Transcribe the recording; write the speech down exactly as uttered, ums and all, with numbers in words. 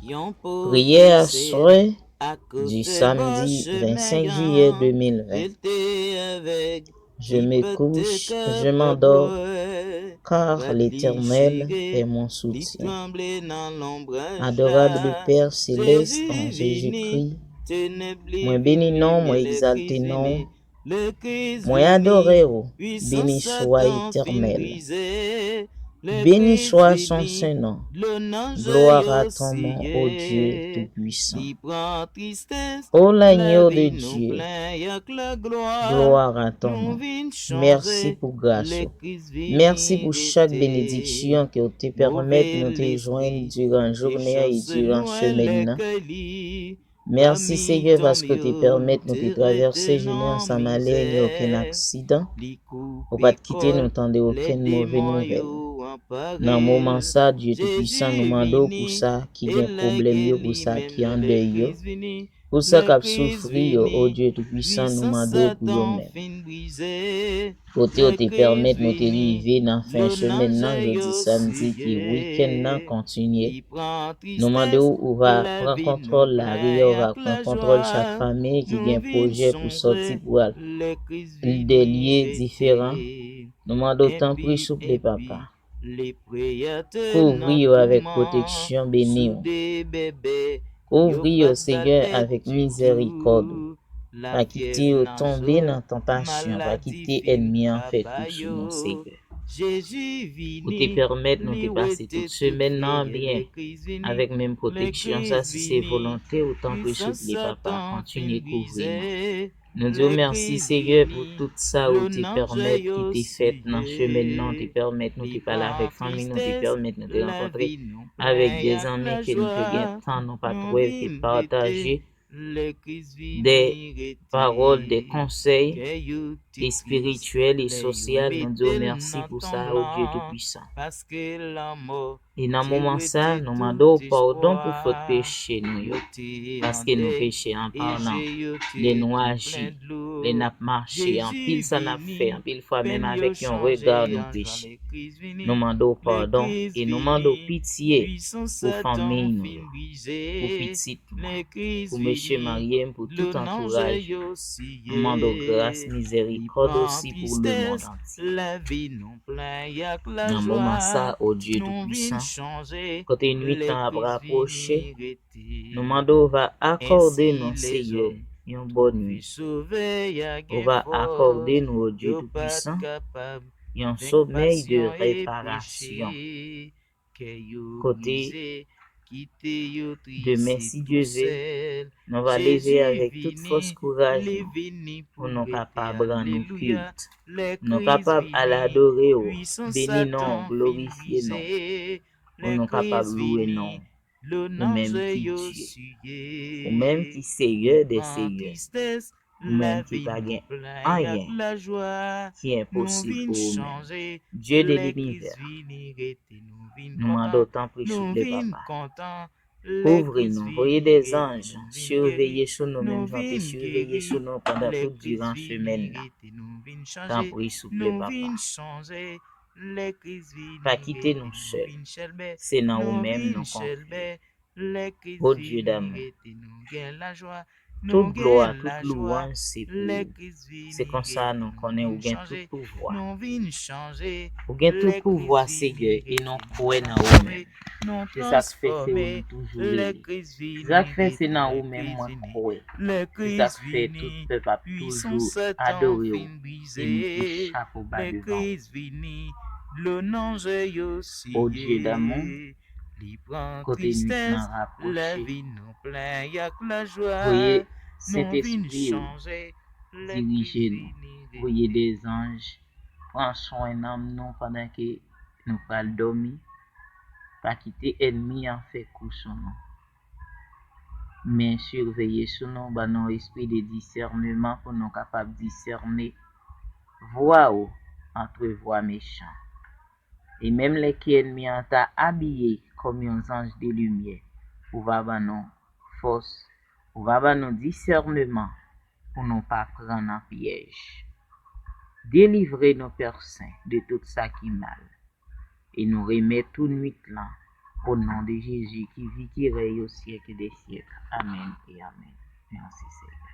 Priyè aswè di samdi vennsenk jiyè de mil ven. Je me couche, je m'endors, car l'Éternel est mon soutien. Adorable Père céleste, en Jésus-Christ, mwen beni non, mwen egzalte non, mwen adore w, beni swa Etènèl. Béni soit son Saint nom. Gloire à ton nom, ô Dieu Tout-Puissant. Ô l'agneau de Dieu, gloire à ton nom. Mèsi pou gras ou. Mèsi pou chak benediksyon ke w te pèmèt nou te jwenn diran jounen an e diran semèn nan. Mèsi, Senyè, paske w te pèmèt nou te travèse jounen an san malè ni okenn aksidan. Ou pa t kite nou tande okenn move nouvèl. Nan moman sa, Dye Toupisan, nou mande w pou sa ki gen pwoblèm yo, pou sa ki an dèy yo, pou sa k ap soufri yo, o Dye Toupisan, nou mande w pou yo menm. Kote w te pèmèt nou te rive nan fen semèn nan, jodi samdi, ke wikenn nan kontinye. Nou mande w, ou va pran kontwòl lari a, ou va pran kontwòl chak fanmi ki gen pwojè pou sòti pou al de lye diferan. Nou mande w, tanpri, souple, Papa. Kouvri yo avèk pwoteksyon, beni yo. Kouvri yo, Senyè, avèk mizèrikòd ou. Pa kite yo tonbe nan tantasyon, pa kite ènmi an fè kou sou nou, Senyè. Ou te pèmèt nou te pase tout semèn nan byen, avèk menm pwoteksyon sa, si se volonte ou, tanpri, souple, Papa, kontinye kouvri nou. Nou di w mèsi, Senyè, pou tout sa ou te pèmèt ki te fèt nan semèn nan, ou te pèmèt nou te pale avèk fanmi nou, ou te pèmèt nou te rankontre avèk de zanmi ke nou te gen tan nou pa t wè, te pataje de pawòl, de konsèy espirityèl e sosyal. Nou di w mèsi pou sa, o Dye Toupisan. E nan moman sa, nou mande w padon pou fòt peche nou yo, paske nou peche an palan de nou aji, lè n ap mache, anpil sa n ap fè, anpil fwa menm avèk yon rega nou peche. Nou mande w padon e nou mande w pitye pou fanmiy nou yo, pou pitit mwen, pou mesye marye m, pou tout antouraj mwen. Nou mande w gras, mizèrikòd osi pou lemonn antye. Nan moman sa, o Dye Toupisan, kote nwit lan ap rapwoche, nou mande w va akòde nou, Senyè, yon bòn nwit. Ou va akòde nou, o Dye Toupisan, yon somèy de reparasyon. Kote, demen, si Dye ve, nou va leve avèk tout fòs kouraj nou, pou nou kapab rann ou kilt. Nou kapab al adore w, beni non w, glorifye non w, pou nou kapab lwe non w, ou menm ki Dye, ou menm ki Seyè dè seyè. Ou menm ki pa gen anyen ki enposib pou ou menm. Dye de linivè, nou mande w tanpri, souple, Papa. Kouvri nou, voye de zanj, siveye sou nou, menm jan w te siveye sou nou pandan tout diran semèn nan. Tanpri, souple, Papa. Pa kite nou sèl. Se nan ou menm nou konfye. O Dye damou, tout glwa, tout louwanj se pou ou. Se konsa nou konnen ou gen tout pouvwa. Ou gen tout pouvwa, Senyè, e nou kwè nan ou menm. Se sa k fè se ou nou toujou rele. Se sa k fè se nan ou menm mwen kwè. Se sa k fè tout pèp ap toujou adore w e mete chapo ba devan ou. O Dye damou, kote nwit lan rapwoche, voye Sentespri w dirije nou. Voye de zanj pran swen nanm nou pandan ke nou pral dòmi. Pa kite ènmi an fè kou sou nou. Men siveye sou nou, ban nou espri de disèneman pou nou kapab disène vwa w antre vwa mechan. E menm lè ke ènmi an ta abiye kòm yon zanj de limyè, ou va ban nou fòs, ou va ban nou disèneman pou nou pa pran nan pyèj. Delivre nou, Pè Sen, de tout sa ki mal. E nou remèt ou nwit lan O non de Jezi ki vi, ki rèy o syèk de syèk. Amèn e amèn. Mèsi Senyè.